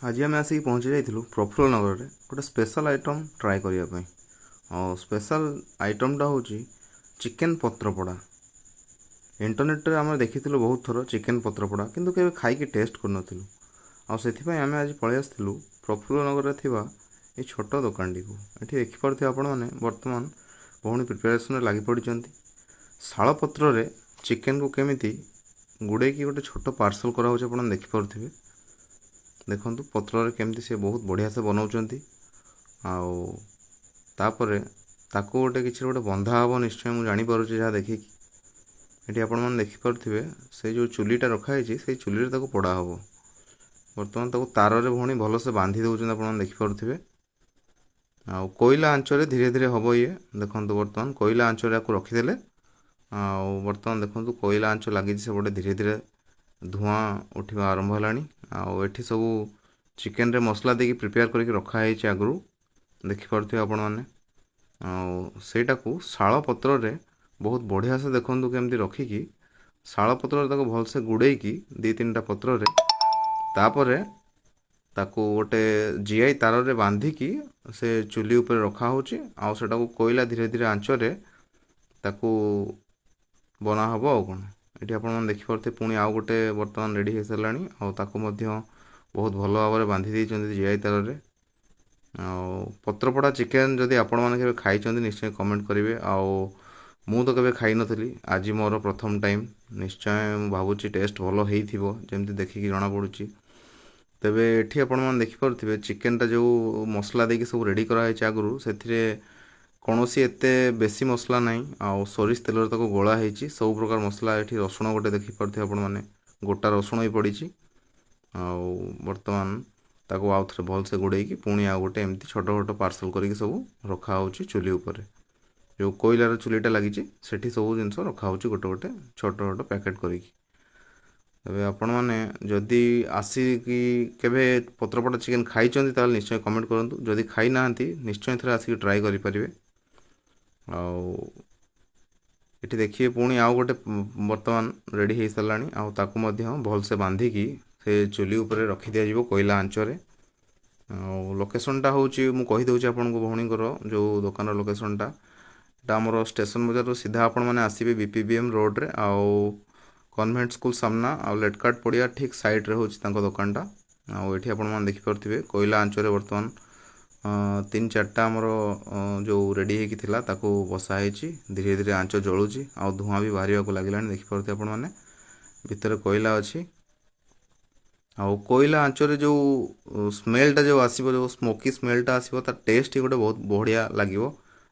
ଆଜି ଆମେ ଆସିକି ପହଞ୍ଚି ଯାଇଥିଲୁ ପ୍ରଫୁଲ୍ଲ ନଗରରେ ଗୋଟେ ସ୍ପେଶାଲ୍ ଆଇଟମ୍ ଟ୍ରାଏ କରିବା ପାଇଁ। ଆଉ ସ୍ପେଶାଲ୍ ଆଇଟମ୍ଟା ହେଉଛି ଚିକେନ୍ ପତ୍ରପୋଡ଼ା। ଇଣ୍ଟରନେଟ୍ରେ ଆମେ ଦେଖିଥିଲୁ ବହୁତ ଥର ଚିକେନ୍ ପତ୍ରପୋଡ଼ା, କିନ୍ତୁ କେବେ ଖାଇକି ଟେଷ୍ଟ କରିନଥିଲୁ। ଆଉ ସେଥିପାଇଁ ଆମେ ଆଜି ପଳେଇ ଆସିଥିଲୁ ପ୍ରଫୁଲ୍ଲ ନଗରରେ ଥିବା ଏଇ ଛୋଟ ଦୋକାନଟିକୁ। ଏଠି ଦେଖିପାରୁଥିବେ ଆପଣମାନେ, ବର୍ତ୍ତମାନ ଭଉଣୀ ପ୍ରିପାରେସନ୍ରେ ଲାଗି ପଡ଼ିଛନ୍ତି। ଶାଳପତ୍ରରେ ଚିକେନ୍କୁ କେମିତି ଗୁଡ଼େଇକି ଗୋଟେ ଛୋଟ ପାର୍ସଲ୍ କରାହେଉଛି ଆପଣ ଦେଖିପାରୁଥିବେ। ଦେଖନ୍ତୁ ପତ୍ରରେ କେମିତି ସେ ବହୁତ ବଢ଼ିଆ ସେ ବନାଉଛନ୍ତି। ଆଉ ତାପରେ ତାକୁ ଗୋଟେ କିଛି ଗୋଟେ ବନ୍ଧା ହେବ ନିଶ୍ଚୟ, ମୁଁ ଜାଣିପାରୁଛି ଯାହା ଦେଖିକି। ଏଠି ଆପଣମାନେ ଦେଖିପାରୁଥିବେ, ସେଇ ଯେଉଁ ଚୁଲିଟା ରଖାହେଇଛି, ସେଇ ଚୁଲିରେ ତାକୁ ପୋଡ଼ା ହେବ। ବର୍ତ୍ତମାନ ତାକୁ ତାରରେ ଭଉଣୀ ଭଲସେ ବାନ୍ଧି ଦେଉଛନ୍ତି, ଆପଣମାନେ ଦେଖିପାରୁଥିବେ। ଆଉ କୋଇଲା ଆଞ୍ଚରେ ଧୀରେ ଧୀରେ ହେବ ଇଏ। ଦେଖନ୍ତୁ, ବର୍ତ୍ତମାନ କୋଇଲା ଆଞ୍ଚରେ ଆକୁ ରଖିଦେଲେ। ଆଉ ବର୍ତ୍ତମାନ ଦେଖନ୍ତୁ, କୋଇଲା ଆଞ୍ଚ ଲାଗିଛି ସେପଟେ, ଧୀରେ ଧୀରେ ଧୂଆଁ ଉଠିବା ଆରମ୍ଭ ହେଲାଣି। ଆଉ ଏଠି ସବୁ ଚିକେନରେ ମସଲା ଦେଇକି ପ୍ରିପେୟାର କରିକି ରଖାହେଇଛି ଆଗରୁ, ଦେଖିପାରୁଥିବେ ଆପଣମାନେ। ଆଉ ସେଇଟାକୁ ଶାଳ ପତ୍ରରେ ବହୁତ ବଢ଼ିଆ ସେ ଦେଖନ୍ତୁ କେମିତି ରଖିକି ଶାଳ ପତ୍ରରେ ତାକୁ ଭଲସେ ଗୁଡ଼େଇକି ଦୁଇ ତିନିଟା ପତ୍ରରେ, ତାପରେ ତାକୁ ଗୋଟେ ଜିଆଇ ତାରରେ ବାନ୍ଧିକି ସେ ଚୁଲି ଉପରେ ରଖାହେଉଛି। ଆଉ ସେଟାକୁ କୋଇଲା ଧୀରେ ଧୀରେ ଆଞ୍ଚରେ ତାକୁ ବନା ହେବ। ଆଉ କ'ଣ, ଏଠି ଆପଣମାନେ ଦେଖିପାରୁଥିବେ, ପୁଣି ଆଉ ଗୋଟେ ବର୍ତ୍ତମାନ ରେଡ଼ି ହେଇସାରିଲାଣି। ଆଉ ତାକୁ ମଧ୍ୟ ବହୁତ ଭଲ ଭାବରେ ବାନ୍ଧି ଦେଇଛନ୍ତି ଜିଆଇ ତାରରେ। ଆଉ ପତ୍ରପୋଡ଼ା ଚିକେନ୍ ଯଦି ଆପଣମାନେ କେବେ ଖାଇଛନ୍ତି, ନିଶ୍ଚୟ କମେଣ୍ଟ କରିବେ। ଆଉ ମୁଁ ତ କେବେ ଖାଇନଥିଲି, ଆଜି ମୋର ପ୍ରଥମ ଟାଇମ୍। ନିଶ୍ଚୟ ମୁଁ ଭାବୁଛି ଟେଷ୍ଟ ଭଲ ହେଇଥିବ, ଯେମିତି ଦେଖିକି ଜଣାପଡ଼ୁଛି। ତେବେ ଏଠି ଆପଣମାନେ ଦେଖିପାରୁଥିବେ, ଚିକେନଟା ଯେଉଁ ମସଲା ଦେଇକି ସବୁ ରେଡ଼ି କରାହେଇଛି ଆଗରୁ, ସେଥିରେ କୌଣସି ଏତେ ବେଶୀ ମସଲା ନାହିଁ। ଆଉ ସୋରିଷ ତେଲରେ ତାକୁ ଗୋଳା ହେଇଛି ସବୁ ପ୍ରକାର ମସଲା। ଏଠି ରସୁଣ ଗୋଟେ ଦେଖିପାରୁଥିବେ ଆପଣମାନେ, ଗୋଟା ରସୁଣ ବି ପଡ଼ିଛି। ଆଉ ବର୍ତ୍ତମାନ ତାକୁ ଆଉ ଥରେ ଭଲସେ ଗୋଳେଇକି ପୁଣି ଆଉ ଗୋଟେ ଏମିତି ଛୋଟ ଛୋଟ ପାର୍ସଲ୍ କରିକି ସବୁ ରଖାହେଉଛି ଚୁଲି ଉପରେ। ଯେଉଁ କୋଇଲାର ଚୁଲିଟା ଲାଗିଛି, ସେଠି ସବୁ ଜିନିଷ ରଖାହେଉଛି ଗୋଟେ ଗୋଟେ ଛୋଟ ଛୋଟ ପ୍ୟାକେଟ୍ କରିକି। ତେବେ ଆପଣମାନେ ଯଦି ଆସିକି କେବେ ପତ୍ରପୋଡ଼ା ଚିକେନ୍ ଖାଇଛନ୍ତି, ତାହେଲେ ନିଶ୍ଚୟ କମେଣ୍ଟ କରନ୍ତୁ। ଯଦି ଖାଇନାହାନ୍ତି, ନିଶ୍ଚୟ ଥରେ ଆସିକି ଟ୍ରାଏ କରିପାରିବେ। ଆଉ ଏଠି ଦେଖିବେ, ପୁଣି ଆଉ ଗୋଟେ ବର୍ତ୍ତମାନ ରେଡ଼ି ହେଇସାରିଲାଣି। ଆଉ ତାକୁ ମଧ୍ୟ ଭଲସେ ବାନ୍ଧିକି ସେ ଚୁଲି ଉପରେ ରଖିଦିଆଯିବ କୋଇଲା ଆଞ୍ଚରେ। ଆଉ ଲୋକେସନ୍ଟା ହେଉଛି, ମୁଁ କହିଦେଉଛି ଆପଣଙ୍କୁ, ଭଉଣୀଙ୍କର ଯେଉଁ ଦୋକାନର ଲୋକେସନ୍ଟା, ଏଇଟା ଆମର ଷ୍ଟେସନ ବଜାରରୁ ସିଧା ଆପଣମାନେ ଆସିବେ ବି ପି ବି ଏମ୍ ରୋଡ଼ରେ, ଆଉ କନଭେଣ୍ଟ ସ୍କୁଲ ସାମ୍ନା ଆଉ ଲେଟକାଟ ପଡ଼ିଆ ଠିକ୍ ସାଇଡ଼୍ରେ ହେଉଛି ତାଙ୍କ ଦୋକାନଟା। ଆଉ ଏଠି ଆପଣମାନେ ଦେଖିପାରୁଥିବେ, କୋଇଲା ଆଞ୍ଚରେ ବର୍ତ୍ତମାନ ତିନି ଚାରିଟା ଆମର ଯେଉଁ ରେଡ଼ି ହେଇକି ଥିଲା, ତାକୁ ବସା ହେଇଛି। ଧୀରେ ଧୀରେ ଆଞ୍ଚ ଜଳୁଛି ଆଉ ଧୂଆଁ ବି ବାହାରିବାକୁ ଲାଗିଲାଣି, ଦେଖିପାରୁଥିବେ ଆପଣମାନେ। ଭିତରେ କୋଇଲା ଅଛି। ଆଉ କୋଇଲା ଆଞ୍ଚରେ ଯେଉଁ ସ୍ମେଲଟା ଯେଉଁ ଆସିବ, ଯେଉଁ ସ୍ମୋକି ସ୍ମେଲଟା ଆସିବ, ତା ଟେଷ୍ଟ ଗୋଟେ ବହୁତ ବଢ଼ିଆ ଲାଗିବ,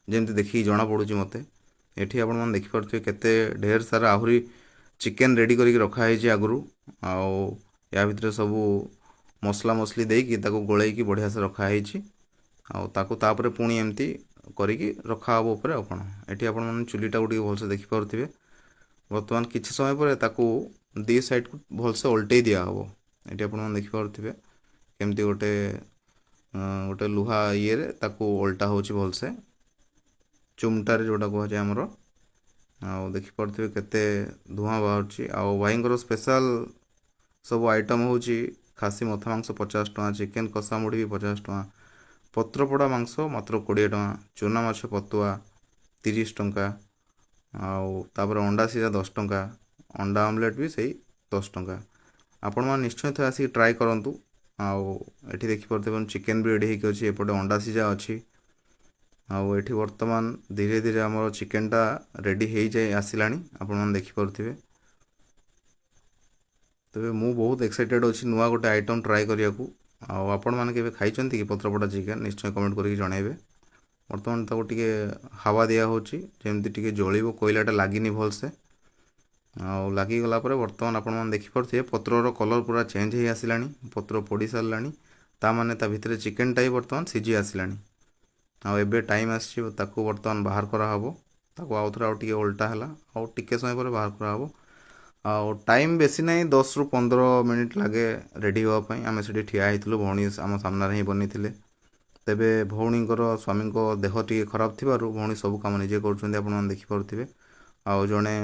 ଯେମିତି ଦେଖିକି ଜଣାପଡ଼ୁଛି ମୋତେ। ଏଠି ଆପଣମାନେ ଦେଖିପାରୁଥିବେ, କେତେ ଢେର ସାରା ଆହୁରି ଚିକେନ୍ ରେଡ଼ି କରିକି ରଖାହେଇଛି ଆଗରୁ। ଆଉ ୟା ଭିତରେ ସବୁ ମସଲା ମସଲି ଦେଇକି ତାକୁ ଗୋଳେଇକି ବଢ଼ିଆ ସେ ରଖାହେଇଛି। ଆଉ ତାକୁ ତାପରେ ପୁଣି ଏମିତି କରିକି ରଖାହେବ ଉପରେ। ଆଉ କ'ଣ, ଏଠି ଆପଣମାନେ ଚୁଲିଟାକୁ ଟିକେ ଭଲସେ ଦେଖିପାରୁଥିବେ। ବର୍ତ୍ତମାନ କିଛି ସମୟ ପରେ ତାକୁ ଦୁଇ ସାଇଡ଼କୁ ଭଲସେ ଓଲଟେଇ ଦିଆହେବ। ଏଠି ଆପଣମାନେ ଦେଖିପାରୁଥିବେ, କେମିତି ଗୋଟେ ଗୋଟେ ଲୁହା ଇଏରେ ତାକୁ ଓଲଟା ହେଉଛି ଭଲସେ, ଚୁମଟାରେ ଯେଉଁଟା କୁହାଯାଏ ଆମର। ଆଉ ଦେଖିପାରୁଥିବେ କେତେ ଧୂଆଁ ବାହାରୁଛି। ଆଉ ଭାଇଙ୍କର ସ୍ପେଶାଲ୍ ସବୁ ଆଇଟମ୍ ହେଉଛି ଖାସି ମଥା ମାଂସ 50 ଟଙ୍କା, ଚିକେନ୍ କଷା ମୁଢ଼ି ବି 50 ଟଙ୍କା, ପତ୍ରପୋଡ଼ା ମାଂସ ମାତ୍ର 20 ଟଙ୍କା, ଚୁନା ମାଛ ପତୁଆ 30 ଟଙ୍କା, ଆଉ ତାପରେ ଅଣ୍ଡା ସିଝା 10 ଟଙ୍କା, ଅଣ୍ଡା ଆମଲେଟ୍ ବି ସେଇ 10 ଟଙ୍କା। ଆପଣମାନେ ନିଶ୍ଚୟ ଥରେ ଆସିକି ଟ୍ରାଏ କରନ୍ତୁ। ଆଉ ଏଠି ଦେଖିପାରୁଥିବେ, ଚିକେନ୍ ବି ରେଡ଼ି ହେଇକି ଅଛି, ଏପଟେ ଅଣ୍ଡା ସିଝା ଅଛି। ଆଉ ଏଠି ବର୍ତ୍ତମାନ ଧୀରେ ଧୀରେ ଆମର ଚିକେନଟା ରେଡ଼ି ହେଇଯାଇ ଆସିଲାଣି, ଆପଣମାନେ ଦେଖିପାରୁଥିବେ। ତେବେ ମୁଁ ବହୁତ ଏକ୍ସାଇଟେଡ଼୍ ଅଛି ନୂଆ ଗୋଟେ ଆଇଟମ୍ ଟ୍ରାଏ କରିବାକୁ। ଆଉ ଆପଣମାନେ କେବେ ଖାଇଛନ୍ତି କି ପତ୍ରପୋଡ଼ା ଚିକେନ୍? ନିଶ୍ଚୟ କମେଣ୍ଟ କରିକି ଜଣାଇବେ। ବର୍ତ୍ତମାନ ତାକୁ ଟିକେ ହାୱା ଦିଆହେଉଛି, ଯେମିତି ଟିକେ ଜଳିବ, କୋଇଲାଟା ଲାଗିନି ଭଲସେ। ଆଉ ଲାଗିଗଲା ପରେ ବର୍ତ୍ତମାନ ଆପଣମାନେ ଦେଖିପାରୁଥିବେ, ପତ୍ରର କଲର୍ ପୁରା ଚେଞ୍ଜ ହେଇ ଆସିଲାଣି, ପତ୍ର ପୋଡ଼ି ସାରିଲାଣି। ତା ମାନେ ତା ଭିତରେ ଚିକେନଟା ବି ବର୍ତ୍ତମାନ ସିଝି ଆସିଲାଣି। ଆଉ ଏବେ ଟାଇମ୍ ଆସିଛି, ତାକୁ ବର୍ତ୍ତମାନ ବାହାର କରାହେବ। ତାକୁ ଆଉ ଥରେ ଆଉ ଟିକେ ଓଲଟା ହେଲା, ଆଉ ଟିକେ ସମୟ ପରେ ବାହାର କରାହେବ। ଆଉ ଟାଇମ୍ ବେଶୀ ନାହିଁ, 10ରୁ 15 ମିନିଟ୍ ଲାଗେ ରେଡ଼ି ହେବା ପାଇଁ। ଆମେ ସେଠି ଠିଆ ହେଇଥିଲୁ, ଭଉଣୀ ଆମ ସାମ୍ନାରେ ହିଁ ବନେଇଥିଲେ। ତେବେ ଭଉଣୀଙ୍କର ସ୍ୱାମୀଙ୍କ ଦେହ ଟିକେ ଖରାପ ଥିବାରୁ ଭଉଣୀ ସବୁ କାମ ନିଜେ କରୁଛନ୍ତି, ଆପଣମାନେ ଦେଖିପାରୁଥିବେ। ଆଉ ଜଣେ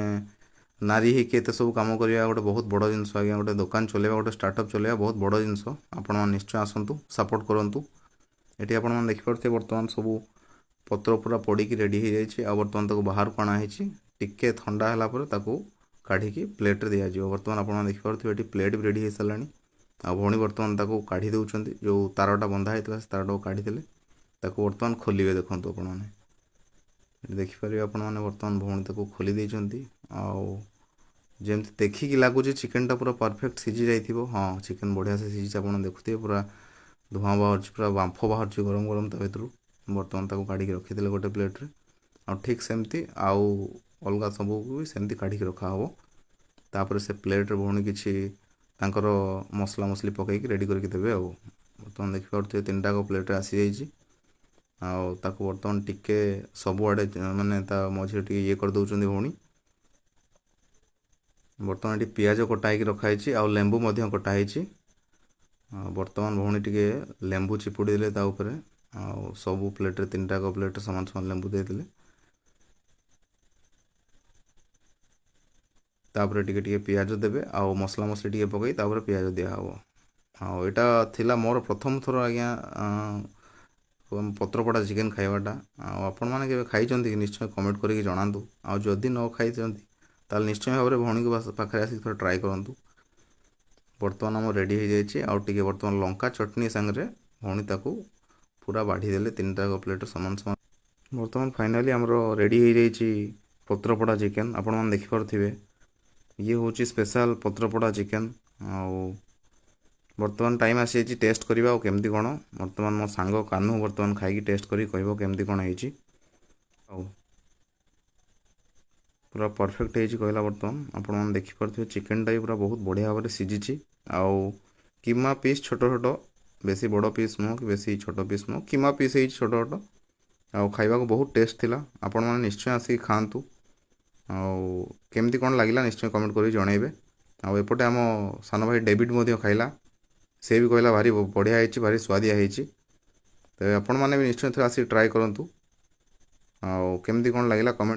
ନାରୀ ହେଇକି ଏତେ ସବୁ କାମ କରିବା ଗୋଟେ ବହୁତ ବଡ଼ ଜିନିଷ ଆଜ୍ଞା। ଗୋଟେ ଦୋକାନ ଚଲେଇବା, ଗୋଟେ ଷ୍ଟାର୍ଟଅପ୍ ଚଲେଇବା ବହୁତ ବଡ଼ ଜିନିଷ। ଆପଣମାନେ ନିଶ୍ଚୟ ଆସନ୍ତୁ, ସପୋର୍ଟ କରନ୍ତୁ। ଏଠି ଆପଣମାନେ ଦେଖିପାରୁଥିବେ ବର୍ତ୍ତମାନ ସବୁ ପତ୍ର ପୁରା ପଡ଼ିକି ରେଡ଼ି ହେଇଯାଇଛି ଆଉ ବର୍ତ୍ତମାନ ତାକୁ ବାହାରକୁ ଅଣା ହେଇଛି। ଟିକେ ଥଣ୍ଡା ହେଲା ପରେ ତାକୁ କାଢ଼ିକି ପ୍ଲେଟ୍ରେ ଦିଆଯିବ। ବର୍ତ୍ତମାନ ଆପଣମାନେ ଦେଖିପାରୁଥିବେ ଏଠି ପ୍ଲେଟ୍ ବି ରେଡ଼ି ହେଇସାରିଲାଣି ଆଉ ଭଉଣୀ ବର୍ତ୍ତମାନ ତାକୁ କାଢ଼ି ଦେଉଛନ୍ତି। ଯେଉଁ ତାରଟା ବନ୍ଧା ହେଇଥିଲା ସେ ତାରଟାକୁ କାଢ଼ିଦେଲେ, ତାକୁ ବର୍ତ୍ତମାନ ଖୋଲିବେ। ଦେଖନ୍ତୁ ଆପଣମାନେ ଏଠି ଦେଖିପାରିବେ, ଆପଣମାନେ ବର୍ତ୍ତମାନ ଭଉଣୀ ତାକୁ ଖୋଲି ଦେଇଛନ୍ତି ଆଉ ଯେମିତି ଦେଖିକି ଲାଗୁଛି ଚିକେନଟା ପୁରା ପରଫେକ୍ଟ ସିଝି ଯାଇଥିବ। ହଁ, ଚିକେନ ବଢ଼ିଆ ସେ ସିଝିଛି। ଆପଣ ଦେଖୁଥିବେ ପୁରା ଧୂଆଁ ବାହାରୁଛି, ପୁରା ବାମ୍ଫ ବାହାରୁଛି ଗରମ ଗରମ ତା ଭିତରୁ। ବର୍ତ୍ତମାନ ତାକୁ କାଢ଼ିକି ରଖିଦେଲେ ଗୋଟେ ପ୍ଲେଟ୍ରେ ଆଉ ଠିକ୍ ସେମିତି ଆଉ ଅଲଗା ସବୁକୁ ବି ସେମିତି କାଢ଼ିକି ରଖାହେବ। ତାପରେ ସେ ପ୍ଲେଟ୍ରେ ଭଉଣୀ କିଛି ତାଙ୍କର ମସଲା ମସଲି ପକାଇକି ରେଡ଼ି କରିକି ଦେବେ। ଆଉ ବର୍ତ୍ତମାନ ଦେଖିପାରୁଥିବେ ତିନିଟାକ ପ୍ଲେଟ୍ରେ ଆସିଯାଇଛି ଆଉ ତାକୁ ବର୍ତ୍ତମାନ ଟିକେ ସବୁଆଡ଼େ ମାନେ ତା ମଝିରେ ଟିକେ ଇଏ କରିଦେଉଛନ୍ତି ଭଉଣୀ। ବର୍ତ୍ତମାନ ଏଠି ପିଆଜ କଟା ହେଇକି ରଖାହେଇଛି ଆଉ ଲେମ୍ବୁ ମଧ୍ୟ କଟା ହେଇଛି। ବର୍ତ୍ତମାନ ଭଉଣୀ ଟିକେ ଲେମ୍ବୁ ଚିପୁଡ଼ି ଦେଲେ ତା ଉପରେ ଆଉ ସବୁ ପ୍ଲେଟ୍ରେ, ତିନିଟାକ ପ୍ଲେଟ୍ରେ ସମାନ ସମାନ ଲେମ୍ବୁ ଦେଇଦେଲେ। ତାପରେ ଟିକେ ଟିକେ ପିଆଜ ଦେବେ ଆଉ ମସଲା ମସଲି ଟିକେ ପକାଇ ତାପରେ ପିଆଜ ଦିଆହେବ। ଆଉ ଏଇଟା ଥିଲା ମୋର ପ୍ରଥମ ଥର ଆଜ୍ଞା ପତ୍ରପୋଡ଼ା ଚିକେନ୍ ଖାଇବାଟା। ଆଉ ଆପଣମାନେ କେବେ ଖାଇଛନ୍ତି କି ନିଶ୍ଚୟ କମେଣ୍ଟ କରିକି ଜଣାନ୍ତୁ। ଆଉ ଯଦି ନ ଖାଇଛନ୍ତି ତାହେଲେ ନିଶ୍ଚୟ ଭାବରେ ଭଉଣୀଙ୍କ ପାଖରେ ଆସିକି ଥରେ ଟ୍ରାଏ କରନ୍ତୁ। ବର୍ତ୍ତମାନ ଆମର ରେଡ଼ି ହେଇଯାଇଛି ଆଉ ଟିକେ ବର୍ତ୍ତମାନ ଲଙ୍କା ଚଟଣି ସାଙ୍ଗରେ ଭଉଣୀ ତାକୁ ପୁରା ବାଢ଼ି ଦେଲେ ତିନିଟା ପ୍ଲେଟ୍ ସମାନ ସମାନ। ବର୍ତ୍ତମାନ ଫାଇନାଲି ଆମର ରେଡ଼ି ହେଇଯାଇଛି ପତ୍ରପୋଡ଼ା ଚିକେନ୍। ଆପଣମାନେ ଦେଖିପାରୁଥିବେ ଇଏ ହେଉଛି ସ୍ପେଶାଲ୍ ପତ୍ରପୋଡ଼ା ଚିକେନ୍। ଆଉ ବର୍ତ୍ତମାନ ଟାଇମ୍ ଆସିଯାଇଛି ଟେଷ୍ଟ କରିବା ଆଉ କେମିତି କ'ଣ। ବର୍ତ୍ତମାନ ମୋ ସାଙ୍ଗ କାହ୍ନୁ ବର୍ତ୍ତମାନ ଖାଇକି ଟେଷ୍ଟ କରିକି କହିବ କେମିତି କ'ଣ ହେଇଛି। ଆଉ ପୁରା ପରଫେକ୍ଟ ହେଇଛି କହିଲା। ବର୍ତ୍ତମାନ ଆପଣମାନେ ଦେଖିପାରୁଥିବେ ଚିକେନଟା ବି ପୁରା ବହୁତ ବଢ଼ିଆ ଭାବରେ ସିଝିଛି ଆଉ କିମା ପିସ୍ ଛୋଟ ଛୋଟ, ବେଶୀ ବଡ଼ ପିସ୍ ନୁହଁ କି ବେଶୀ ଛୋଟ ପିସ୍ ନୁହଁ, କିମା ପିସ୍ ହେଇଛି ଛୋଟ ଛୋଟ ଆଉ ଖାଇବାକୁ ବହୁତ ଟେଷ୍ଟ ଥିଲା। ଆପଣମାନେ ନିଶ୍ଚୟ ଆସିକି ଖାଆନ୍ତୁ ଆଉ କେମିତି କ'ଣ ଲାଗିଲା ନିଶ୍ଚୟ କମେଣ୍ଟ କରିକି ଜଣାଇବେ। ଆଉ ଏପଟେ ଆମ ସାନ ଭାଇ ଡେଭିଡ଼ ମଧ୍ୟ ଖାଇଲା, ସେ ବି କହିଲା ଭାରି ବଢ଼ିଆ ହେଇଛି, ଭାରି ସୁଆଦିଆ ହେଇଛି। ତେବେ ଆପଣମାନେ ବି ନିଶ୍ଚୟ ଥରେ ଆସିକି ଟ୍ରାଏ କରନ୍ତୁ ଆଉ କେମିତି କ'ଣ ଲାଗିଲା କମେଣ୍ଟ